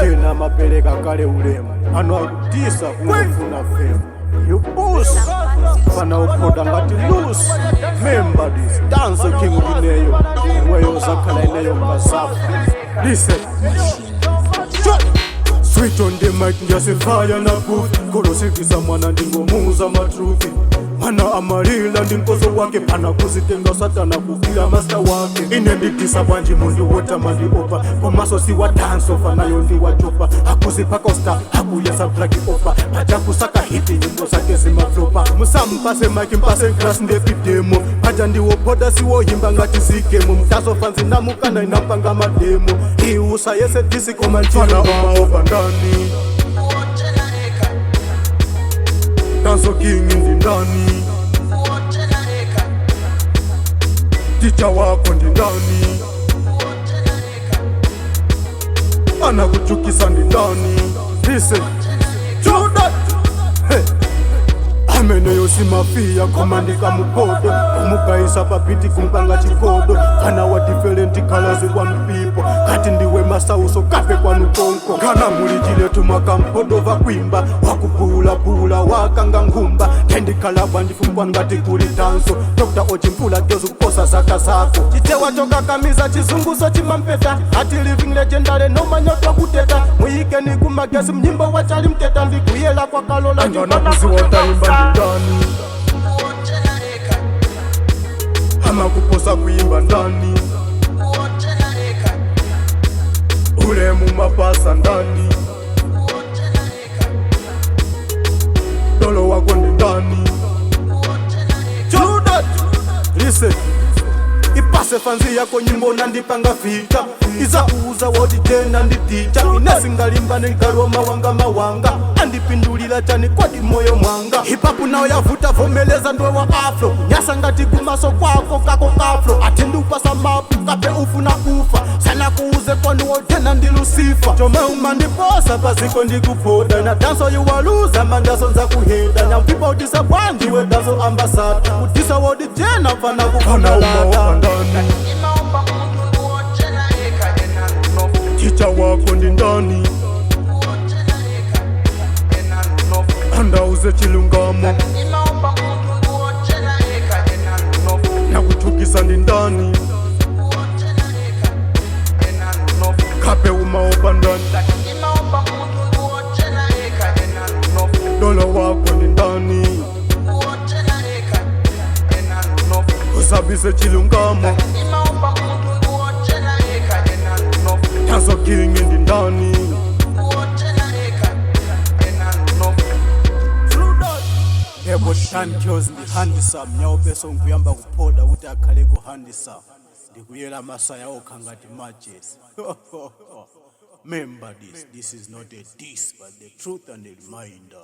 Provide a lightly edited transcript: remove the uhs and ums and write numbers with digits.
Wodijena amapereka kale ulemu, ano akutisa kungofuna fame. You puss fana uphoda ngati loose. Member this dance king ineyo, iweyo uzakhala ineyo ngazafa. Listen. Sweet on the mic, ndiyasifaya na proof. Kolosivisa mwana ndingomuza matruthi. Mwana amalila ndi mkozo wake, pana kuzitenga satana kukila master wake. Ine ndidisa bwanji mundu wotama ndiopa, komaso siwa dansofa nayo ndiwachopa. Akuzipaka hakuyesa black opa pachakusaka hit, nyimbo zake zimaflopa. Musampase mic, mpase glass ndepidemo paja ndiwopoda siwoyimba ngati zigemo. Mtasofanzi namukana inapanga mademo iusa yese disikomanjana umaopa ndani? Danso king ndi ndani? Ticha wako ndi ndani? Anakuchukisa ndi ndani? Listen to that. Hey. Ameneyo simafiya koma ndikamupodo kumugayisa pabeat, kumpanga chikodo kana wa different colors, one people. Kati ndiwe masauso kape kwanu konko kana mulichiletu mwakampodo vakwimba wakubulabula wakanga nkhumba tendikhalabwa ndifumbwa ngati kuli danso Dr. Ochimpula gezu kuposa zaka zako chitewa chokakamiza chizunguso chimampeta ati living legendary nomanyotwa kuteta muyikeni kumagesi mnyimbo wachali mteta ndikuyela kwa kalola. Anganakuziwa utaimba ndi ndani? Amakuposa kuimba ndani? Ulemu mapasa ndani? Dolo wako ndi ndani? Judat. Listen, ipase fanzi yako nyimbo nandipanga fita izakuuza wodi tena nditicha inesingalimbane nkarwa mawanga mawanga andipindulila chani kwadi moyo mwanga. Hip hop nayo yavuta, vomeleza ndwe wa afro nyasa ngati kumaso kwako kako afro atendupasa mapu kape ufuna kufa sana kuuze kwanu wotena ndi Lucifer chomwe umandiposa paziko ndikupoda na danso yuwaluza mandaso nzakuheda nyampipa utisa bwanji we danso ambassador kutisa wodi jena fana kufuna lata. Ticha wako ndi ndani? Andauze chilungamo, nakuchukisa ndi ndani? Kape umaopa ndani? Dolo wako ndi ndani? Usabise chilungamo, danso king ndi ndani? Yebo, Shankos ndi handsome nyaupeso nkuyamba kuphoda kuti akhale ku handsome ndikuyela masaya okha ngati matches. Remember this, this is not a diss but the truth and a reminder.